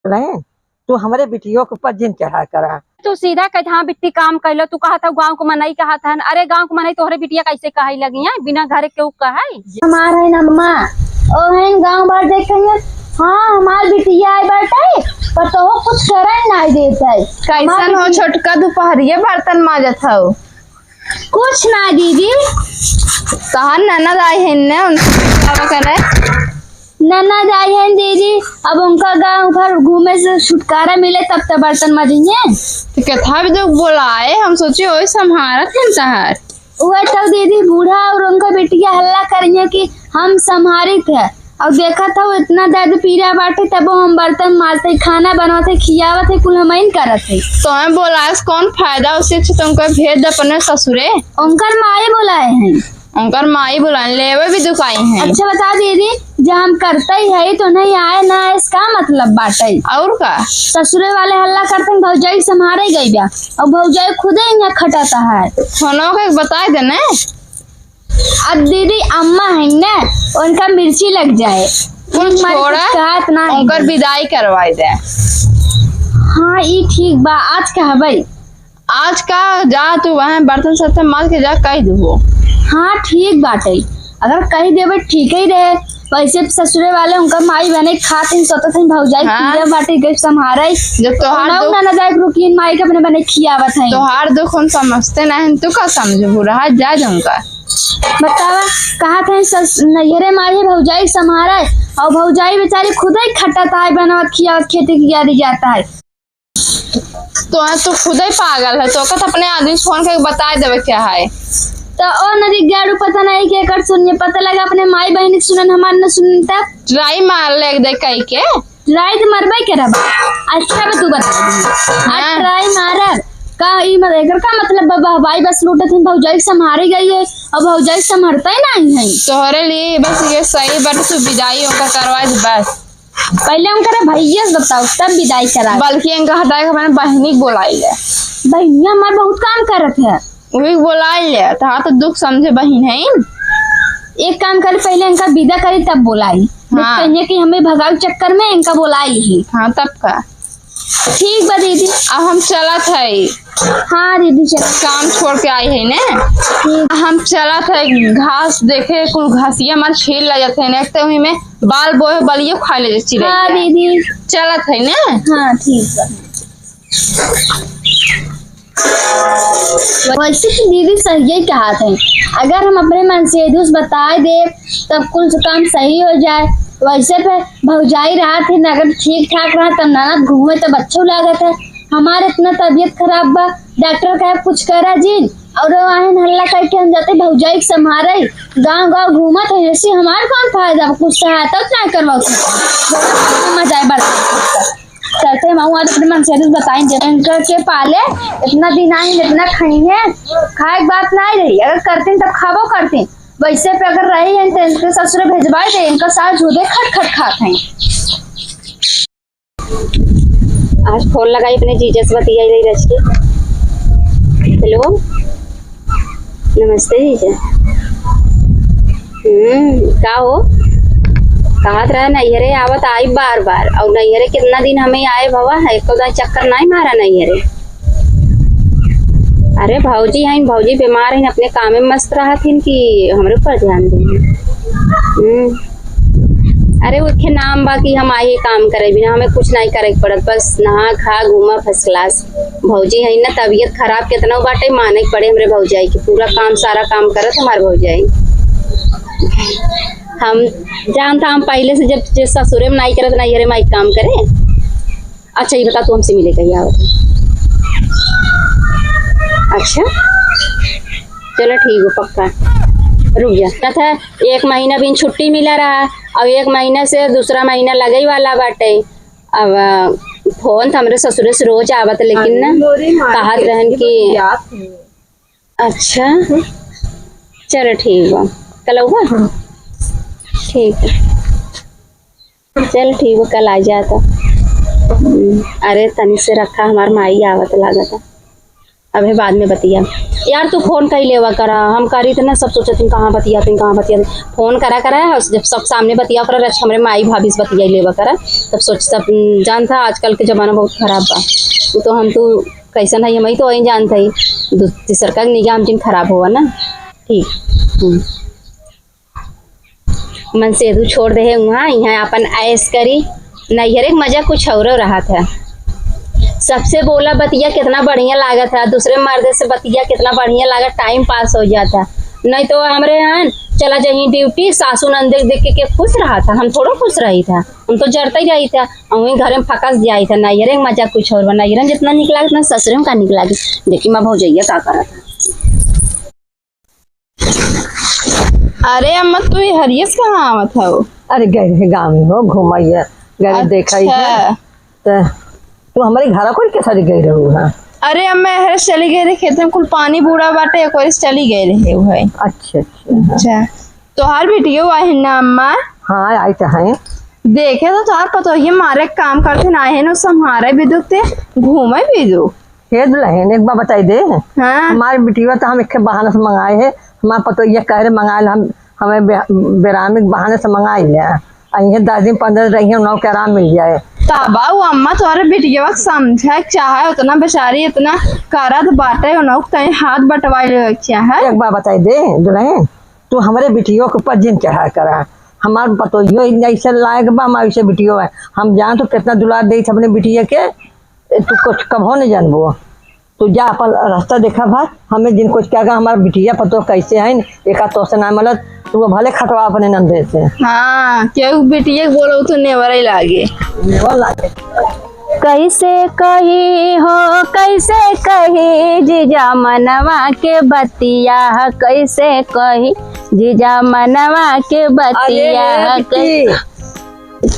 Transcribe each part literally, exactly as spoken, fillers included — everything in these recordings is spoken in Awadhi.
रहे, तू हमरे बिटियो के ऊपर जिन चढ़ा करा। तू सीधा कह, "हाँ बिट्टी काम कैलो।" तू कहत हऊ गाँव के मनई कहत हन। अरे गाँव के मनई तोहरे बिटिया कैसे कहै लगी हैं, बिना घरे केहू कहै? हमार है ना अम्मा, ओ है गाँव भर देखे हैं, "हाँ हमार बिटिया आई बाटे, पर तो कुछ करे नहीं देत है।" कैसन हो छोटका, दुपहरिये बर्तन माजत हऊ? कुछ ना दीदी। तहार ननद आई है ने, उनसे बतावा करे। ननद आई है दीदी, अब उनका गाँव भर घूमे से छुटकारा मिले तब तो बर्तन माजिए। तो कथा भी जो बोलाए, हम सोचे वही संभारत हैं तहार। वह तो दीदी बूढ़ा और उनका बिटिया हल्ला करिए कि हम संभारित है। अब देखत हऊ, इतना दर्द पीरा बाटे, तबो हम बर्तन माजत हई, खाना बनवत हई, खियावत हई, कुल हमइन करत हई। तोहे बोलाए से कौन फायदा? उससे अच्छा तुमको भेज दे अपने ससुरे। उनकर माई बोलाए हैं। उनकर माई बोलाए, लेवे भी दुकाई हैं। अच्छा बता दीदी, जब हम करते ही है तो नहीं आए ना, इसका मतलब बाटे। और का? ससुरे वाले हल्ला करते हैं, भौजाई संभारे गई बा, और भौजाई खुदे यहाँ खटाता है। फोनो के बताए देने। अब दीदी अम्मा है ना, उनका मिर्ची लग जाए। कुछ उनका छोड़ा, कुछ कहत ना है। उनकर विदाई करवाई दे। हाँ, ई ठीक बा, आज कहबै। आज का जा तू वहाँ बर्तन सर्तन माज के जा, कह दू। हाँ, ठीक बाटे, अगर कह देबे ठीक ही रहे। वैसे ससुरे वाले उनका माई बने खात ही सोचत ही भौजाई हाँ। खिया बाटे गई संभारे। जब तोहार उनहु दुख ना, ना जाए रुकिन माई के अपने बने खियावत है। तोहार दुख हम समझते नहीं, तू का समझबू, रहा जा उनका। बतावा, कहा थे सस-, नैहरे में आई है भौजाई के संभारा है, और भौजाई बेचारी खुद ही खटत है, बनवत खियावत खेती किया दी जाता है। तो आज तो खुद ही पागल है, तो कहत अपने आदमी से फोन करके बता देवे क्या है। तो ओ नदी गाड़ू पता नहीं के कर सुनिए, पता लगा अपने माई बहन के सुनन, हमार न सुनन तब। ट्राई मार ले एक दे कही के। रात मरबे करब। अच्छा बा, तू बता दी। हाँ। ट्राई मारब। का ई मत-, एकर का मतलब बा, बहबाई बस लूटत हन, भौजाई संभारी गई है, अब भौजाई संभरता ही नहीं है। तोहरे लिए बस ये सही बात, तू विदाई ओकर करवा दे बस। पहले उनकर भैया से बताओ, तब विदाई करा। बल्कि इनका हटाए के अपने बहिनी के बोलाई ले। बहिनिया हमार बहुत काम करत है। वही बोलाई ले, तो हाँ, तो दुख समझे बहिन है। एक काम करी, पहले इनका विदा करी, तब बोलाई। हाँ। कहिए कि हमें भगावे चक्कर में इनका बोलाई ही। हाँ, तब का। ठीक बा दीदी। अब हम चलत है। हाँ दीदी, चल। काम छोड़ के आई है ने। ठीक। हम चलत है घास देखे, कुल घासिया हमार छील ले जाते हैं ने, एक तो वही में बाल बोए बलियो खा ले चिड़ैया। हाँ दीदी। चलत है ने। हाँ, ठीक बा। वैसे तो दीदी सही कहा थे, अगर हम अपने मन से एक दूसरे बताए दे तब कुल काम सही हो जाए। वैसे पे भौजाई रहा थी न, अगर ठीक ठाक रहा तब ननद घूमे तब अच्छो लागत है। हमार इतना तबीयत खराब बा, डॉक्टर कहे कुछ करा जिन, और वो आहिन हल्ला करके हम जाते भौजाई के संभारे, गाँव गाँव घूमत है, जैसे हमार कौन फायदा, कुछ सहायता तो नहीं करवा सकते। मजा आए बड़ा। चलते हम आज अपने मन से कुछ बताएं, जब इनका के पाले इतना दिन आए, इतना खाई है, खाए के बात नहीं रही, अगर करते तब खाबो करते, वैसे पे अगर रही है तो इनके ससुरे भेजवाए दे, इनका सास झूठे खट खट खात हैं। आज फोन लगाई अपने जीजा से बतियाई रही रच के। हेलो, नमस्ते जीजा। हम्म, का हो? कहत रहे नैहरे आवत आई बार बार, और नैहरे कितना दिन हमें आए भवा है, एको दाई चक्कर नहीं मारा नैहरे। अरे भौजी हैं, भौजी बीमार हैं, अपने काम में मस्त रहत हैं कि हमरे ऊपर ध्यान दें। हम्म। अरे उखे नाम बा कि हम आई काम करे, बिना हमें कुछ नहीं करे के पड़त, बस नहा खा घूमा first class। भौजी है ना, तबीयत खराब कितना बाटे, माने के पड़े हमरे भौजाई के, पूरा काम, सारा काम करत हमार भौजाई। हम जानता, हम पहले से जब जे ससुरे में नहीं करत, नैहरे में आई काम करे। अच्छा ये बता, तू हमसे मिले कहीं आवत है? अच्छा चलो ठीक है, पक्का। रुक जा। ना था, एक महीना भी छुट्टी मिला रहा, अब एक महीना से दूसरा महीना लगे ही वाला बाटे। अब, अ, फोन तो हमरे ससुरे से रोज आवत, लेकिन ना, अरे मोरी माई, कहत रहन कैसे कि बतियात है। अच्छा, चलो ठीक बा, कल आऊबा? हाँ। ठीक है, चल ठीक बा, कल आ जाता। हम्म, अरे तनी से रखा, हमार माई आवत लागता। अबे बाद में बतिया। यार, तू फोन कई लेवा करा, हम करी त ना, सब सोचत हन कहाँ बतियात हन, कहाँ बतियात हन। फोन करा करा, और जब सब सामने बतिया करा, रच हमरे माई भाभी से बतिया लेवा करा, तब सोच सब, हम्म, जानता आजकल के जमाना बहुत खराब बा। वो तो हम तो कैसन है, हम ही तो वही जानता ही, दू-, तीसर का निगाह हम जिन खराब होवा ना। ठीक। हम्म। मन सेधू छोड़ दे है उहाँ, इहाँ आपन ऐश करी। नैहरे के मजा कुछ औरो रहत है। सबसे बोला बतिया कितना बढ़िया लागत है, दूसरे मर्द से बतिया कितना बढ़िया लागत, टाइम पास हो जात है। नहीं तो हमरे यहाँ चला जाही ड्यूटी, सासू नंद देख देख के, के खुश रहत है, हम थोड़ो खुश रही था, हम तो जरते ही रही था, हम वहीं घर में फकस जाई था। नैहरे के मजा कुछ और बा, नैहरे में जितना निक लागत ना, ससुरे में का निक लागे। देखी माँ भौजैया का करत है। अरे अम्मा, तू ये हरियस कहाँ आवत हौ? अरे, गए रहे गाँव में हो, घुमाइए, गए रहे, देखा ही है। अच्छा। त तू हमारे घर को कैसा गए रहू है? अरे अम्मा, हरे चली गए रहे खेत में, कुल पानी बूढ़ा बाटे, एक बार चली गए रहे वो है। अच्छा, अच्छा। अच्छा, तोहार बिटियो आई है ना अम्मा? हाँ, आई तो है। देखे तो तोहार पतोहिए मारे काम करते ना है ना, संभारे भी दुखते, घूमे भी दुख। हे दुल्हन, एक बात बताई दे। हाँ। हमारे बिटिया तो हम एक बहाना से मंगाए है, हमारे पतोहिया कह रहे मंगाए ला, हम, हमें बे-, बेरामी के बहाने से मंगाई ले। आ इहे दस दिन, पन्द्रह दिन रहिए, उन्हों के आराम मिल जाए। तब उ अम्मा तोहरे बिटिया के समझे के चाहे, उतना बेचारी इतना करत बाटे, उन्हों के तनी हाथ बटवाई लेवे के चाहे। एक बात बताई दे दुल्हन, तू हमरे बिटिया के ऊपर जिन चढ़ा करा, हमार पतोहियो ऐसे लायक बा, हमार ऐसे बिटियो है, हम जान तो कितना दुलार देत अपने बिटिया के, ए, तू कुछ कभो नहीं जानबो। तू जा अपन रास्ता देखा भा, हमें जिन कुछ कहेगा, हमार बिटिया पतोह कैसे है, एका तो से ना मिलत, तू भले खटवा अपने नंदे से। हाँ, केहू बिटिया के बोलो तो नेवरे लागे। नेवर लागे। कैसे कही हो, कैसे कही जीजा मनवा के बतिया, कैसे कही जीजा मनवा के बतिया। अरे रे बिट्टी, कै-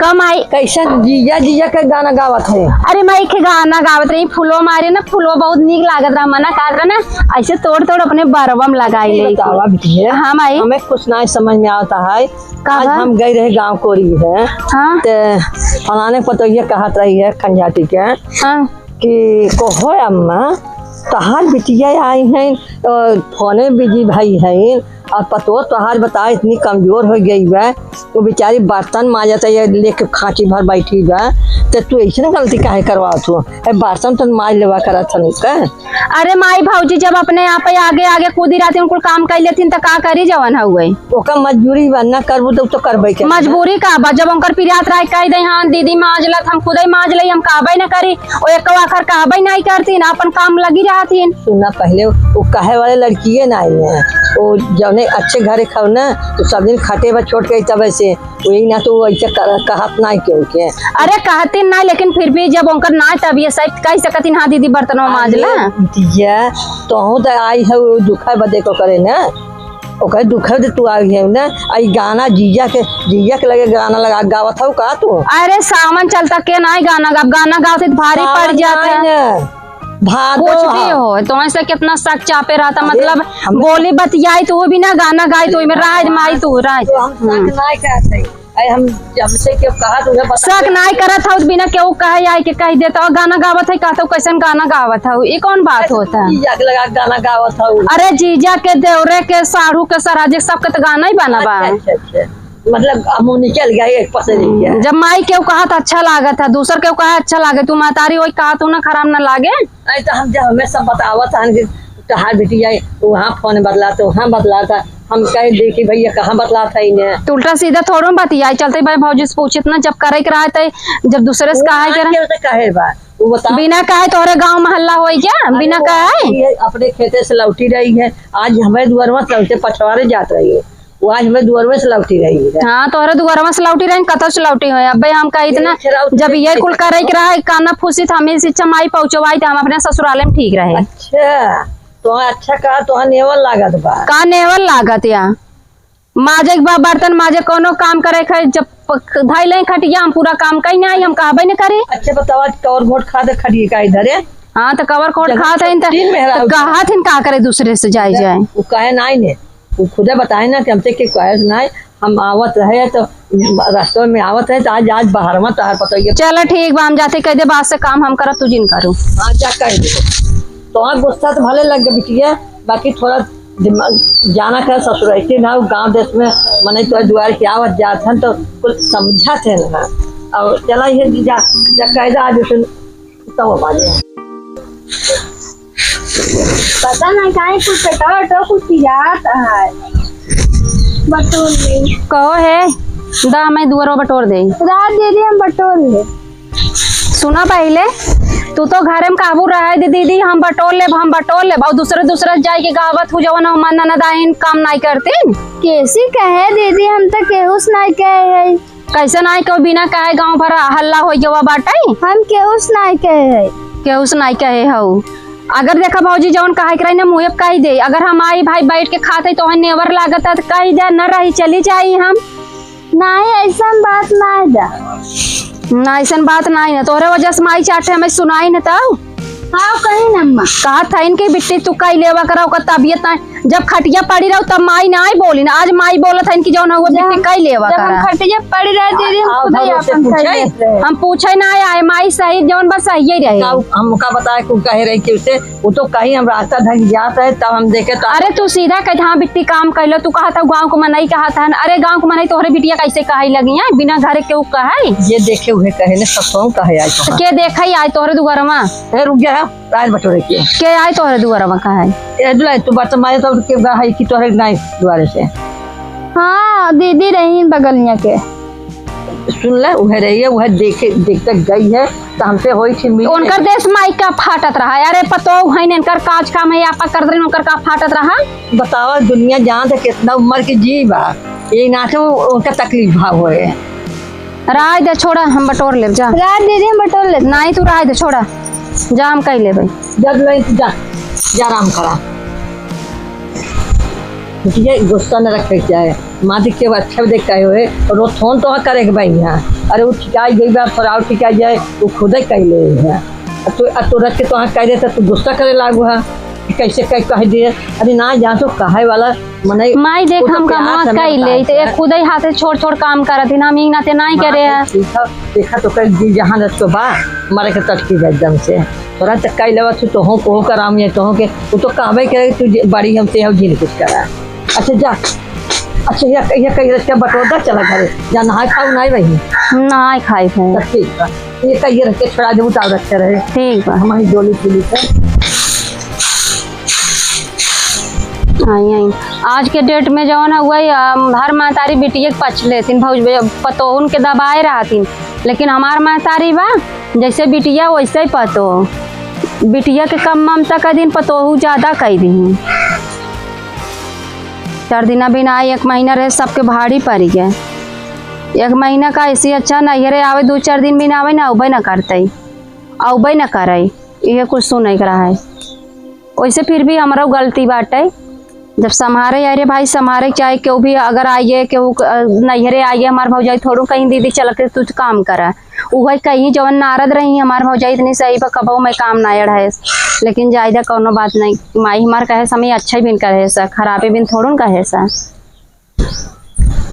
का माई? कैसन जीजा, जीजा के गाना गावत है? अरे माई के गाना गावत रही, फुलवा मारे ना, फुलवा बहुत नीक लागत रहा, मना कहत रहा ना, ऐसे तोड़ तोड़ अपने बरवा में लगाई ले। बतावा बिटिया, हाँ माई। हमें कुछ ना समझ में आवता है। का आज बा? हम गए रहे गाँव कोरी है, हाँ। ते फलाने पतोहिया कहत रही है खंजाटी के, हाँ। कि कहो अम्मा, तहार बिटिया आई हैं, अ, फोने बिजी भई हैं, और पतोह तोहार बता इतनी कमजोर हो गई बा, वो बेचारी बर्तन मांजत है, ये लेके खांची भर बैठी बा, तो तू ऐसे गलती काहे करवात हो? ए, बर्तन तो मांज लेवा करत हन का? अरे माई भौजी जब अपने आप ही आगे आगे कूदी रहती, उनको काम कर लेती त का करी जवन हुए। ओकर मजबूरी बा, ना करबू तो, तो करबे करी। मजबूरी का बा, जब उनकर पिरात रहे कह दे, हाँ दीदी मांज लत, हम खुदे मांज ले, हम कहबे ना करी। ओ एक आखर कहबे नहीं करतीन, अपन काम लगी रहतीन। सुना, पहले वो कहे वाले लड़किए ना आई हैं। वो जौने अच्छे घरे खाओ ना, तो सब दिन खटे बा छोट के तबे से, वही ना तो वो ऐसे कर-, कहत नहीं केहू के। अरे कहतीन ना, लेकिन फिर भी जब उनकर ना तबीयत सही, कह सकतीन, "हाँ दीदी, बर्तनवा मांज ला।" अरे बिटिया, तोहू तो आई है, वो दुखा बदे को करे ना। ओकर दुख है, तू आ गई है ना, आ ई गाना जीजा के, जीजा के लगे गाना लगा गावत हऊ का तू? अरे सावन चलता के नाई गाना गाब, गाना गावत ही त भारी पड़ जात है। ना, भादो कुछ भी हो, तो ऐसे कितना शक चापे रहता, अरे, मतलब हम बोली बतियाई तो वो भी ना गाना गाई तो में राज माई तू राज। तो हम शक हम्म। नाई करते। अरे हम जब से क्यों कहा तुझे बता शक नाई करत हऊ, बिना केहू कहे आई के कह देता, गाना गावत है, कहता कैसन गाना गावत हऊ, ये कौन बात होता है? जीजा के लगा गाना गावत हऊ। अरे जीजा के, देवरे के, साढ़ू के, सराजे सबके तो गाना ही बना बा। अच्छा, अच्छा, अच्छा। मतलब अब मुँह निकल गया एक पसरी के। जब माई केहू कहा तो अच्छा लागत है, दूसर केहू कहा अच्छा लागे, तू महतारी वही कहा तू ना खराब ना लागे। नहीं तो हम जब हमें सब बतावत हन कि कहाँ बिटिया वहाँ फोन बतलाते, वहाँ बतलाता, हम कहे देखी भैया कहाँ बतलाता इन्हें। तो उल्टा सीधा थोड़ो बतियाई चलते भाई भौजी से पूछित ना, जब करे के रहे तो जब दूसरे से वो कहे के ना रहे। केहू से कहे बा, वो बता। बिना कहे तोहरे गाँव मोहल्ला होई क्या? अरे बिना वो कहे? ये अपने खेते से लौटी रही है, आज हमें दुआरवा से लौटे पछवारे जात रही है, वो आज हमें दुआरवे से लौटी रही है। हाँ, तोहरे दुआरवा से लौटी रही, कतौ से लौटी होई। अबे हम कही इतना, ये खेराउ जब से ये कुल करे के रहे, काना फूसी तो हमें शिक्षा माई पहुँचवाई तो हम अपने ससुराले में ठीक रहे। अच्छा, तो अच्छा का, तो नेवल लागत बा। का नेवल लागत या? माजे के बा, बर्तन माजे, कोनो काम करे के है, जब प-, धइले खटिया, हम पूरा काम कहीं आई, हम कहबे न करी। अच्छा बतावा, कवर घोट खा दे खटिए का इधर है? हाँ, तो कवर घोट जब खात हइन, तो तीन मेहरारू तो कहत हइन, का करे दूसरे से जाए, जाए। वो कहे नाई ने, वो खुदे बताए ना कि हमसे के कहे से नाई, हम आवत रहे तो रास्ते में आवत रहे तो आज, आज बाहर में तहार पता ही है। चलो ठीक बा, हम जाते कह दे, बाद से काम हम करब, तू जिन करू। हाँ, जा कह दे। तोहार गुस्सा तो भले लग गए बिटिया, बाकी थोड़ा दिमाग जाना कर ससुरैती ना, गाँव देश में मने तो दुआर के आवत जात हन तो कुछ समझत है ना। और चला ये जा, जा कायदा आज उसे तब बाजे। पता ना काहे कुछ पेटवा वेटवा कुछ पिरात है। बटोर ले। कहो है, दा मैं दुआरो बटोर दे। रात दे दी हम बटोर ले। सुना पहिले, तू तो घरे में काबू रहे दे दीदी, हम बटोर लेब, हम बटोर लेब। और दूसरे दूसरे जाए के गावत हूँ, जवन हमार ननद आइन काम नाई करतीन। कैसी कहे दीदी, हम तो केहू से नाई कहे है। कैसे नाई कहो, बिना कहे गाँव भर हल्ला हो गवा बाटे। हम केहू से नाई कहे है। केहू से नाई कहे हऊ। अगर देखा भौजी, जवन कहे के रही ना मुँहे पे कही दे। अगर हम आई भाई बैठ के खात है तो नेवर लागत है तो कही दे, न रही चली जाई हम। नाही, ऐसन बात नाही दा। ना, ऐसन बात नाही ना। तोहरे वजह से माई चाटे हमें सुनाई न तऊ। हाँ, कही ना अम्मा। कहा था इनके बिट्टी तू कई लेवा करा, ओकर तबियत ना, जब खटिया पड़ी रहो तब माई ना आई बोली ना। आज माई बोलत है इनकी जौन हुआ जब बिट्टी कई लेवा जब हम करा। खटिया पड़ी रहे दीदी, हम आओ, खुद ही भरोसे अपन पूछे। कई लेत रहे। हम पूछे ना आए, माई सही जौन बस सही ही रहे। का उ-, हमका बताए, कुल कहे रही कि उसे वो तो कहीं हम रास्ता धक जात है, तब हम देखे तो अरे तू सीधा कह, हाँ बिट्टी काम कैलो, तू कहा था गाँव को मनई कहा था, अरे गाँव को मनई तोहरे बिटिया कैसे कहे लगी है, बिना घरे के उ कहे। ये देखे हुए कहे ने, ससुरों कहे आज तो। के देखे आई तोहरे दुआरमा? ए, रुक जा, राज बटोरे के। के आई तोहरे दुआरमा कहे? ए, दुल्हा, तू बात मारे तो के है कि तोहरे नाई दुआरे से। हाँ, दीदी रही बगलिया के। सुन ले, उहे रही है, उहे देखे, देखते गई है, तो हमसे होई थी मिली उनकर नहीं। देश माई का फाटत रहा। अरे पतोह है न, इनकर काज काम है, आपा कर दे, उनकर का फाटत रहा। बतावा, दुनिया जान तो कितना उम्र के जी बा, ये ना तो उनका तकलीफ भाव होए। राय दे, छोड़ा, हम बटोर लेब, जा। राय दे दे, हम बटोर लेब। नहीं, तू राय दे, छोड़ा, जा, हम कह लेबे। जब ले, जा, जा, आराम करा। ये गुस्सा न रखे के चाहे। माँ जी के अच्छा देख के आए हुए, और वो फोन तो करे के भाई यहाँ। अरे वो ठिकाई गई बा, थोड़ा और ठिकाई जाए, वो खुदे कह ले है। अब तो, अब तो रख के तो हाँ कह देता, तू गुस्सा करे लागू है कि कैसे कह, कह दिए। अरे ना, जहाँ तो कहे वाला मनई, माई देख, वो तो हम प्यार कमा से कह ले, तो ये खुदे हाथे छोड़ छोड़ काम करत ही ना, हम ई नाते नहीं करे है। देखा, देखा तो कर जी जहाँ रख तो बा, मरे के तटकी बा एकदम से। थोड़ा तो कह लेवा तू, तो हो, को कराम ये तो हो के, वो तो कहबे करे तू जे बड़ी हमसे हो जिन कुछ करा। अच्छा जा। अच्छा, ये, ये कही रस्ते बटोर दा, चला घरे। जा नहाए खाओ, नहीं बहिनी? नहाए खाए खाए। तो ठीक बा। ये कही रस्ते छोड़ा देबू, ताव रखे रहे। ठीक बा। हमारी डोली पीली से। आई, आई। आज के डेट में जवन है, वही, अम, हर महतारी बिटिया के पछ लेथिन, भौज, पतोहुन के दबाए रहथिन। लेकिन हमार महतारी बा, जैसे बिटिया वैसे ही पतोह। बिटिया के कम ममता कर दिन, पतोहू ज्यादा कर दिन। चार दिना बिना आई, एक महीना रहे, सबके भारी पड़ी गए। एक महीना का ऐसे अच्छा नैहरे आवे, दो चार दिन बिना आवे ना, अउबे ना करते, अउबे ना करे, ये कुछ सुने के रहा है। वैसे फिर भी हमरो गलती बाटे, जब सम्हारे आए रे भाई, सम्हारे के चाहे केहू भी अगर आइए, केहू क-, नैहरे आइए, हमार भौजाई थोड़ू कहीं दीदी चल के तू काम करा, उहे कहीं जवन नारद रही, हमार भौजाई इतनी सही बा, कबहू मैं काम ना अड़ाए, लेकिन जायदा कौनो बात नहीं, माई हमार कहे समय अच्छा ही बिन कहे सा, खराबे बिन थोड़ू न कहे सा।